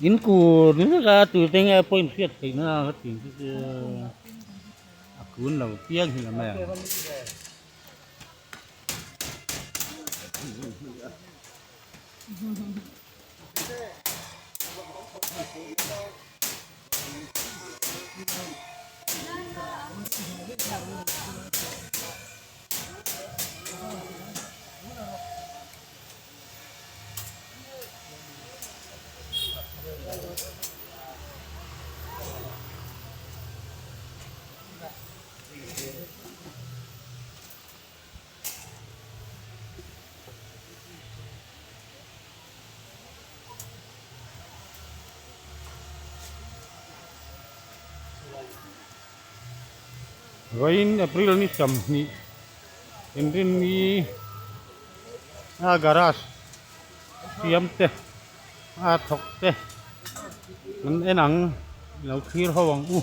In kur ni vek a tute nge pawh in hriat theih na ka tih chu chu a kun lo piang hi la mai ang. Vawiin April ni 20 inrinni a garage siam te a thawk te an en ang lo thlir ho ang u.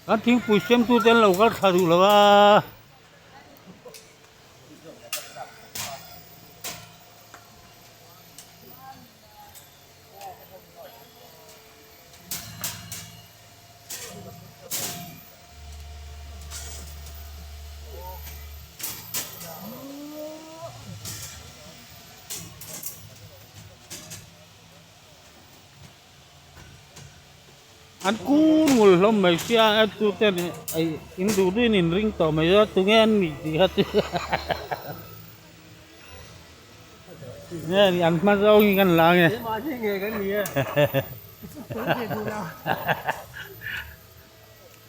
Kan thingpui siamtu te an lo kal thla duh lo a. An kur ngul hlawm mai sia a tu ten in duh duhin in ring tawh mai a tunge an nih tih kha chu nge an hma zawng hi kan la ange.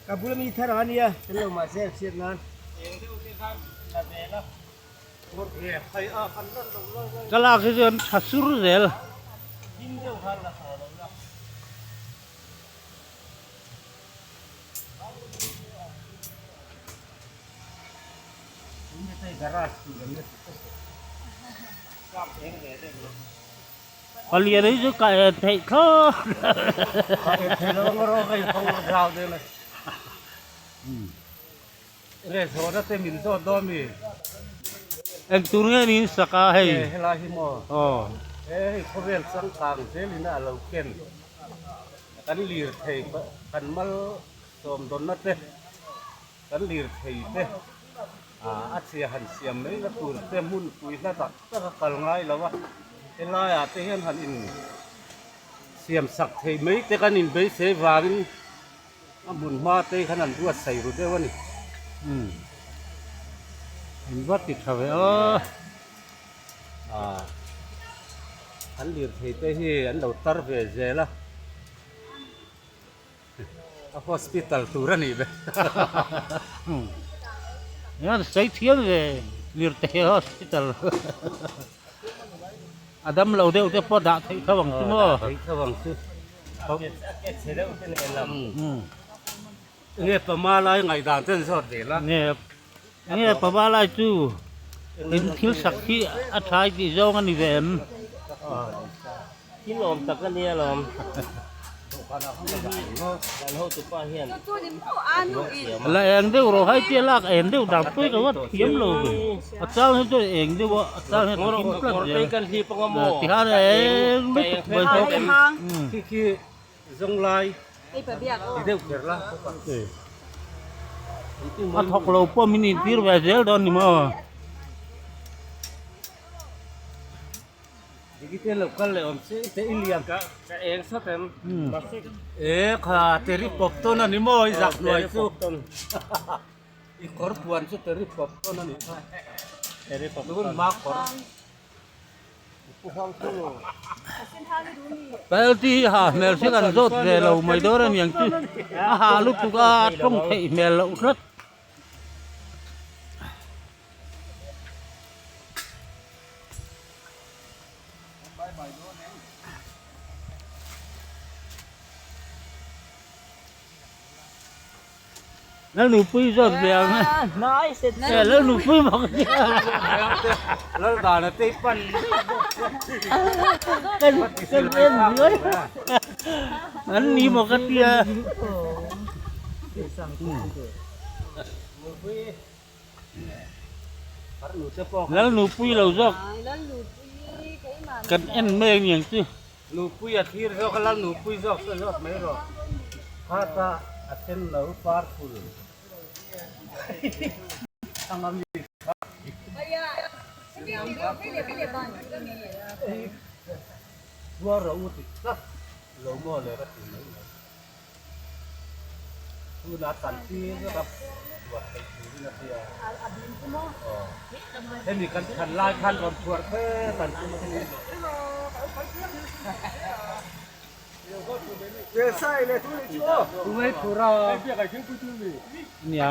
Ka bula mi thar ang ania tel lo mahse an hriat nan. Ka lak hi chuan tha sur zel. Palian hi chu ka en theih thlawt. Ka en theih lo ang rawh hei kawng a zau deuh a. Nge zawhna te min zawt dawn mi? Eng tur nge niin sak a hei? Nge helai hi maw? Aw. He hei khawvel changkang zelin a lo ken. Kan lir thei kan mal sawm dawnna te kan lir thei te a chhia han siam mai na tur te hmun pui hla tak tak a kal ngai lo a. Helaiah te hian han in siam sak thei mai te kan inbeisei vangin A hmun hma te khan an buatsaih ru deuh a ni. Umm. In va ti tha ve aw. Aaa. An lirthei te hi an lo tar ve zel a. A hospital tur a nih ve. Umm. Eng sawi thiam ve lirthei hospital. A dam lo deuh te pawh dah theih tho ang chu maw? Dah theih tho ang chu. A ke chhe deuh te nen lam. Nge pama lai ngaihdan ten zawt ve la. Nge nge pama lai chu in thil sak hi a tha i tih zawng a ni ve em? Thil awm tak a nia lawm. Kan hotupa hian La eng deuh rawh hai tia lak eng deuh dan pawh hi ka va thiam lo ve. A chang hi chuan eng deuh a, a chang hian a him tlat zel. Tikhan eng lutuk mai bawk. Khi khi zawnglai ti deuh kher la. A thawk lo pawh min intir ve zel dawn ni maw. Dikite lo kal leh awm se te i lian ka ka eng sawt em e kha teri pawp tawn a ni maw i zak hnuai chu i kawr puan chu teri pawp tawn a ni kha teri pawp tun ma kawr Penalty hi ha hmel si kan zawt ve lo mai dawn a niang chu a ha lutuk a a tawng theih hmel loh tlat. Lalnupui zawt ve ang e Lalnupui mak Laldana te pan kan kan en riai an ni maw ka tia Lalnupui lo zawk kan en mai ang niang chu. Nupui a thlir zawk a, Lalnupui zawk chu a zawt mai rawh. Khata a sen lo par phul ang a mi kha. Tuar rawh u ti tlat lo maw le ka ti mai mai. Tunah tan tir vek a phuar theih turin a tia. Aw. Hemi kan than lai khan rawn phuar fe kan tum a ni. Nia.